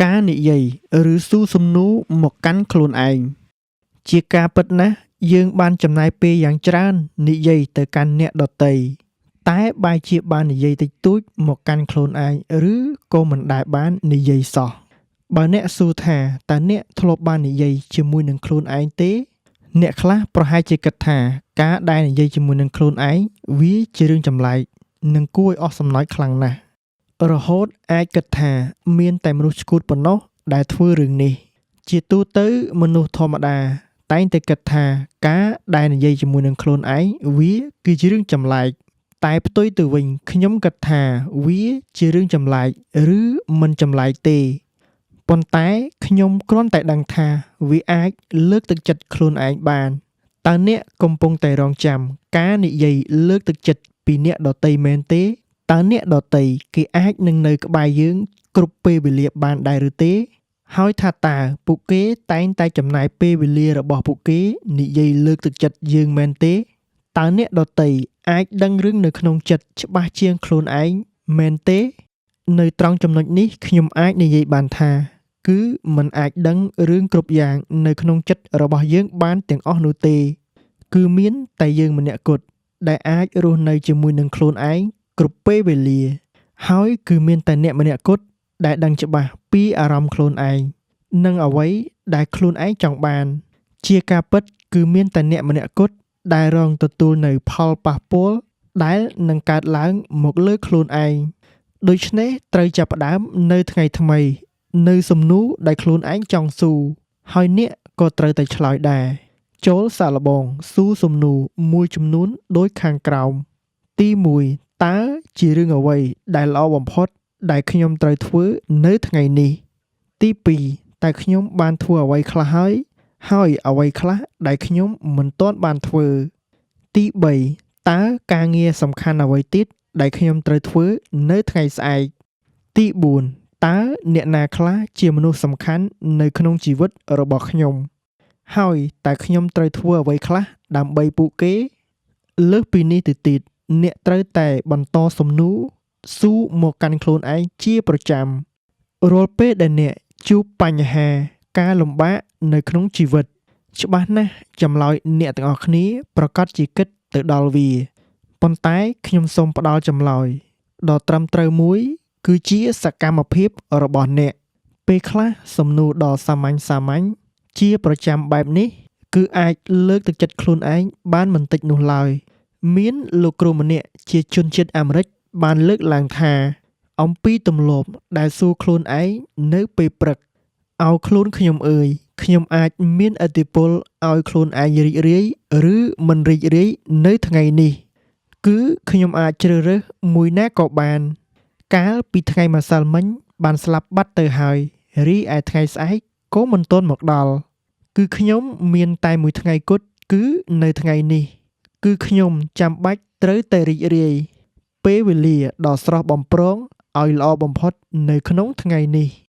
ការនិយាយឬសួរសំណួរមកកាន់ខ្លួនឯងជាការពិតណាស់យើងបានចំណាយពេលយ៉ាងច្រើននិយាយទៅកាន់អ្នកដទៃតែបែរជាបាននិយាយតិចតួចមកកាន់ខ្លួនឯងឬក៏មិនដែលបាននិយាយសោះបើអ្នកសួរថាតើអ្នកធ្លាប់បាននិយាយជាមួយនឹងខ្លួនឯងទេអ្នកខ្លះប្រហែលជាគិតថាការដែលនិយាយជាមួយនឹងខ្លួនឯងវាជារឿងចម្លែកនិងគួរឲ្យអស់សំណើចខ្លាំងណាស់រហូតអាចគិតថាមានតែមនុស្សឆ្កួតប៉ុណ្ណោះដែលធ្វើរឿងនេះជាទូទៅមនុស្សធម្មតាតែងតែគិតថាការដែលនិយាយជាមួយនឹងខ្លួនឯងវាគឺជារឿងចម្លែកតែផ្ទុយទៅវិញខ្ញុំគិតថាវាជារឿងចម្លែកឬមិនចម្លែកទេប៉ុន្តែខ្ញុំគ្រាន់តែដឹងថាវាអាចលើកទឹកចិត្តខ្លួនឯងបានតើអ្នកកំពុងតែរង់ចាំការនិយាយលើកទឹកចិត្តពីអ្នកដទៃមែនទេតើអ្នកដទៃគេអាចនឹងនៅក្បែរយើងគ្រប់ពេលវេលាបានដែរឬទេហើយថាតើពួកគេតែងតែចំណាយពេលវេលារបស់ពួកគេនិយាយលើកទឹកចិត្តយើងមែនទេតើអ្នកដទៃអាចដឹងរឿងនៅក្នុងចិត្តច្បាស់ជាងខ្លួនឯងមែនទេនៅត្រង់ចំណុចនេះខ្ញុំអាចនិយាយបានថាគឺមិនអាចដឹងរឿងគ្រប់យ៉ាងនៅក្នុងចិត្តរបស់យើងបានទាំងអស់នោះទេគឺមានតែយើងម្នាក់គត់ដែលអាចរស់នៅជាមួយនឹងខ្លួនឯងគ្រប់ពេលវេលាហើយគឺមានតែអ្នកម្នាក់គត់ដែលដឹងច្បាស់ពីអារម្មណ៍ខ្លួនឯងនិងអ្វីដែលខ្លួនឯងចង់បានជាការពិតគឺមានតែអ្នកម្នាក់គត់ដែលរងទទួលនៅផលប៉ះពាល់ដែលនឹងកើតឡើងមកលើខ្លួនឯងដូច្នេះត្រូវចាប់ផ្ដើមនៅថ្ងៃថ្មីនៅសំណួរដែលខ្លួនឯងចង់សួរហើយអ្នកក៏ត្រូវតែឆ្លើយដែរចូលសាកល្បងសួរសំណួរមួយចំនួនដូចខាងក្រោមទី1តើជារឿងអ្វីដែលល្អបំផុតដែលខ្ញុំត្រូវធ្វើនៅថ្ងៃនេះទី2តើខ្ញុំបានធ្វើអ្វីខ្លះហើយហើយអ្វីខ្លះដែលខ្ញុំមិនទាន់បានធ្វើទី3តើការងារសំខាន់អ្វីទៀតដែលខ្ញុំត្រូវធ្វើនៅថ្ងៃស្អែកទី4តើអ្នកណាខ្លះជាមនុស្សសំខាន់នៅក្នុងជីវិតរបស់ខ្ញុំហើយតើខ្ញុំត្រូវធ្វើអ្វីខ្លះដើម្បីពួកគេលើសពីនេះទៅទៀតអ្នកត្រូវតែបន្តសំណួរសួរមកកាន់ខ្លួនឯងជាប្រចាំរាល់ពេលដែលអ្នកជួបបញ្ហាការលំបាកនៅក្នុងជីវិតច្បាស់ណាស់ចម្លើយអ្នកទាំងអស់គ្នាប្រាកដជាគិតទៅដល់វាប៉ុន្តែខ្ញុំសូមផ្ដល់ចម្លើយដ៏ត្រឹមត្រូវមួយគឺជាសកម្មភាពរបស់អ្នកពេលខ្លះសំណួរដ៏សាមញ្ញៗជាប្រចាំបែបនេះគឺអាចលើកទឹកចិត្តខ្លួនឯងបានមិនតិចនោះឡើយមានលោកគ្រូម្នាក់ជាជនជាតិអាមេរិកបានលើកឡើងថាអំពីទម្លាប់ដែលសួរខ្លួនឯងនៅពេលព្រឹកឲ្យខ្លួនខ្ញុំអើយខ្ញុំអាចមានឥទ្ធិពលឲ្យខ្លួនឯងរីករាយឬមិនរីករាយនៅថ្ងៃនេះគឺខ្ញុំអាចជ្រើសរើសមួយណាក៏បានកាលពីថ្ងៃម្សិលមិញបានស្លាប់បាត់ទៅហើយរីឯថ្ងៃស្អែកក៏មិនទាន់មកដល់គឺខ្ញុំមានតែមួយថ្ងៃគត់គឺនៅថ្ងៃនេះគឺខ្ញុំចាំបាច់ត្រូវតែរីករាយពេលវេលាដ៏ស្រស់បំព្រងឲ្យល្អបំផុតនៅក្នុងថ្ងៃនេះ។